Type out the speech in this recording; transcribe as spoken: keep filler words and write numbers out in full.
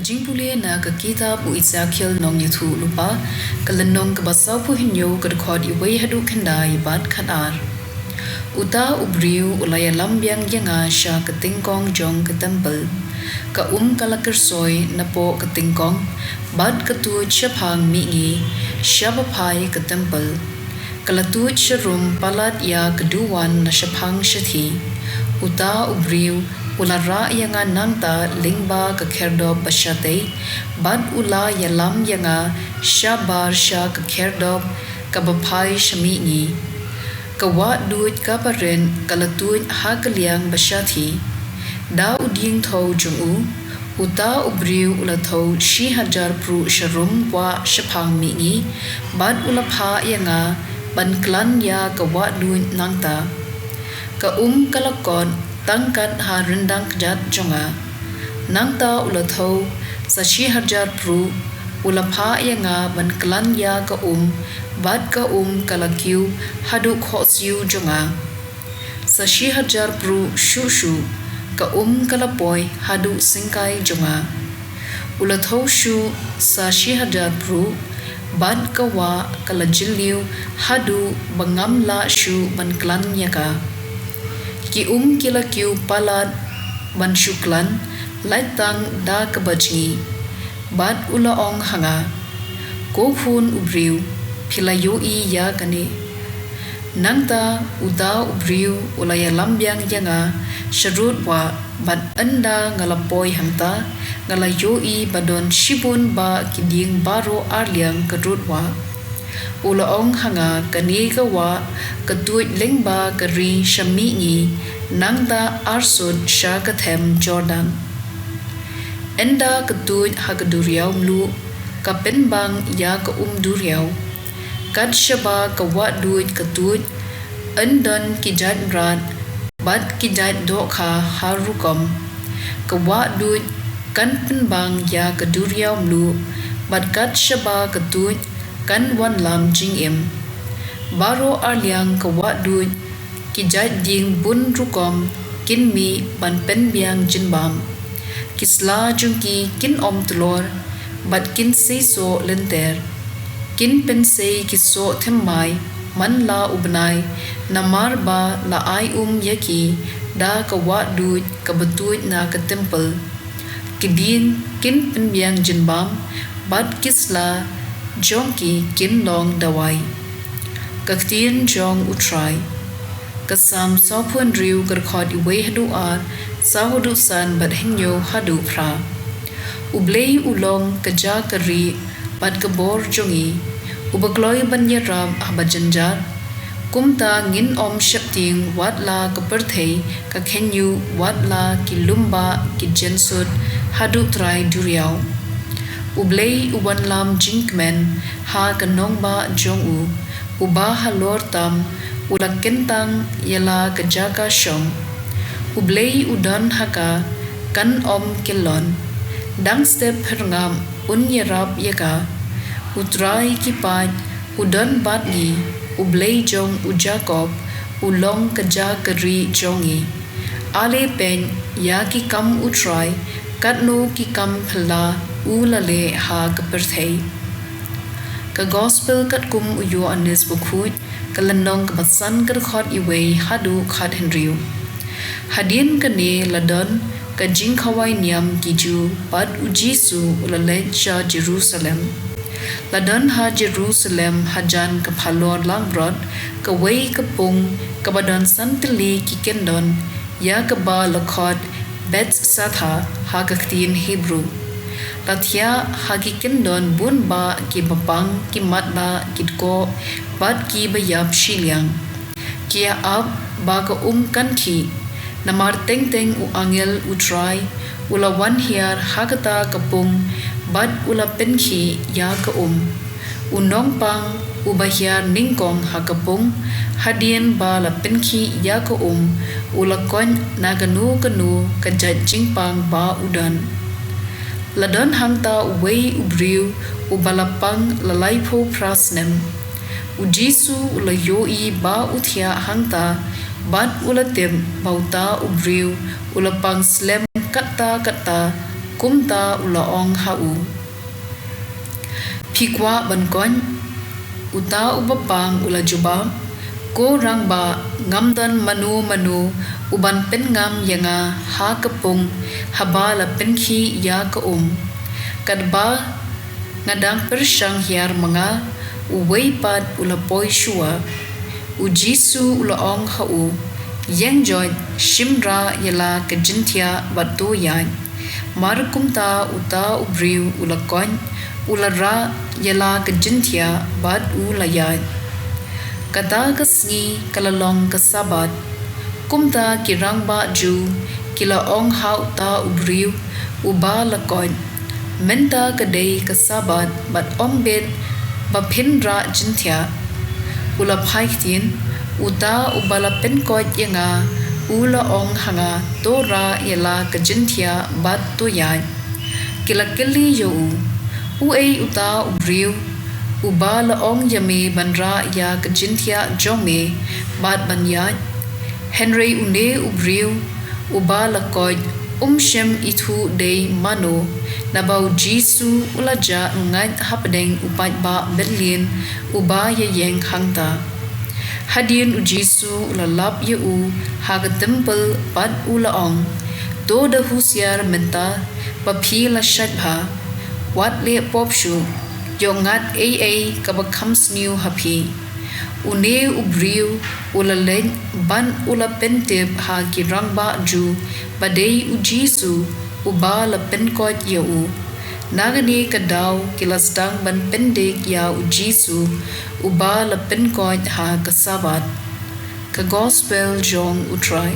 Jingpule na ka kitab u Ezekiel nongïathuhlypa, ka lynnong kaba sawphew hynñiew, ka dkhot wei haduh khyndai bad khatar. Uta u briew u la ïalam biang ïa nga sha ka tyngkong jong ka templ. Ka um ka la kyrsoi napoh ka tyngkong, bad ka tuid shaphang mihngi, sha baphai ka templ. Ka la tuid sharum palat ïa ka duwan na shaphang shathie. Uta u briew u la rah ïa nga nangta lyngba ka khyrdop ba shatei, bad u la ïalam ïa nga shabar sha ka khyrdop kaba phai sha mihngi. Ka wah duid kaba rit ka la tuid ha ka liang ba shatei. Da u dieng thew jong u, uta u briew u la thew shi hajar pruh sharum wah shaphang mihngi, bad u la phah ïa nga ban klan ïa ka wah duid nangta. Ka um ka la kot tang kat ha ryndang kjat jong nga. Nangta u la thew sa shi hajar pruh, u la phah ïa nga ban klan ïa ka um, bad ka um ka la kiew haduh khohsiew jong nga. Sa shi hajar pruh shuh shuh, ka um ka la poi haduh syngkai jong nga. U la thew shuh sa shi hajar pruh, bad ka wah ka la jylliew haduh ba ngam lah shuh ban klan ïa ka. Ki um ki la kiew palat ban shu klan, lait tang da kaba jngi. Bad u la ong ha nga, Ko khun u briew, phi la ïohi ïa kane? Nangta uta u briew u la ïalam biang ïa nga sha rud wah, bad ynda nga la poi hangta, nga la ïohi ba don shibun bah ki dieng baroh arliang ka rud wah. U la ong ha nga, Kane ka wah ka tuid lyngba ka ri sha mihngi, nangta arsut sha ka them Jordan. Ynda ka tuid ha ka duriaw mluh, ka pynbang ïa ka um duriaw. Kat shaba ka wah duid ka tuid, yn don ki jait mrad, bad ki jait dohkha har rukom. Ka wah duid kan pynbang ïa ka duriaw mluh, bad kat shaba ka tuid kan wanlam jingim. Baroh arliang ka wah duid, ki jait dieng bun rukom kin mih ban pynbiang jingbam. Ki sla jong ki kin ym tlor, bad kin seisoh lynter. Kin pynsei ki soh thymmai man la u bnai, namar ba la ai um ïa ki da ka wah duid kaba tuid na ka templ. Ki dieng kin pynbiang jingbam, bad ki sla jong ki kin long dawai. Ka ktien jong U Trai. Ka Salm sawphew hynriew, ka dkhot wei haduh ar, saw haduh san, bad hynñiew haduh phra. U Blei u long ka jaka rieh bad ka bor jong ngi, uba kloi ban ïarap ha ba jynjar. Kumta ngin ym sheptieng wat la ka pyrthei ka khynñiuh, wat la ki lum bah ki jynsut haduh trai duriaw. U Blei u wanlam jingkmen ha ka nongbah jong u, uba halor tam u la kyntang ïa la ka jaka shong. U Blei u don ha ka, kan ym kyllon. Dang step phyrngap un ïarap ïa ka. U Trai ki paid u don bad ngi, U Blei jong u Jakob u long ka jaka rieh jong ngi. Ale peit ïa ki kam U Trai, katno ki kam phylla u la leh ha ka pyrthei. Ka Gospel katkum u Ïoannis Bakhuid, ka lynnong kaba san, ka dkhot wei haduh khathynriew. Hadien kane la don ka jingkhawai niam ki Jiw bad U Jisu u la leit sha Jerusalem. La don ha Jerusalem hajan ka phalor langbrot kawei ka pung kaba don san tylli ki kyndon, ïa kaba la khot Bethzatha ha ka ktien Hebru. La thiah ha ki kyndon bun bah ki bapang, ki matlah, ki dkoh, bad ki baïap shiliang. Ki ïa ap ba ka um kan khih, namar teng teng u angel U Trai u la wan hiar ha kata ka pung, bad u la pynkhih ïa ka um. U nongpang uba hiar nyngkong ha ka pung, hadien ba la pynkhih ïa ka um, u la koit na kano kano ka jait jingpang ba u don. La don hangta uwei u briew uba la pang la laiphew phra snem. U Jisu u la ïohi ba u thiah hangta, bad u la tip ba uta u briew u la pang slem katta katta Kumta u la ong ha u, Phi kwah ban koit? Uta u bapang u la jubab, Ko rangbah, ngam don mano mano u ban pynngam ïa nga ha ka pung haba la pynkhih ïa ka um. Katba nga dang pyrshang hiar ma nga, uwei pat u la poi shuwa. U Jisu u la ong ha u, Ïeng joit, shim rah ïa la ka jingthiah bad to ïaid. Mar kumta uta u briew u la koit, u la rah ïa la ka jingthiah bad u la ïaid. Kata ka sngi ka la long ka Sabbath. Kumta ki rangbah Jiw ki la ong ha uta u briew uba la koit, Mynta ka dei ka Sabbath bad ym bit ba phin rah jingthiah. U la phai ktien, Uta uba la pynkoit ïa nga u la ong ha nga, To rah ïa la ka jingthiah bad to ïaid. Ki la kylli ïa u, Uei uta u briew uba la ong ïa me ban rah ïa ka jingthiah jong me bad ban ïaid? Hynrei une u briew uba la koit um shym ithuh dei mano, naba u Jisu u la jah ngait hapdeng u paidbah byllien uba ïaïeng hangta. Hadien u Jisu u la lap ïa u ha ka templ bad u la ong, To da husiar mynta ba phi la shait bha. Wat leh pop shuh, ïoh ngat ei ei kaba kham sniew ha phi. Une u briew u la leit bad u la pyntip ha ki rangbah Jiw ba dei u Jisu uba la pynkoit ïa u. Na kane ka daw ki la sdang ban pyndik ïa u Jisu uba la pynkoit ha ka Sabbath. Ka Gospel jong U Trai.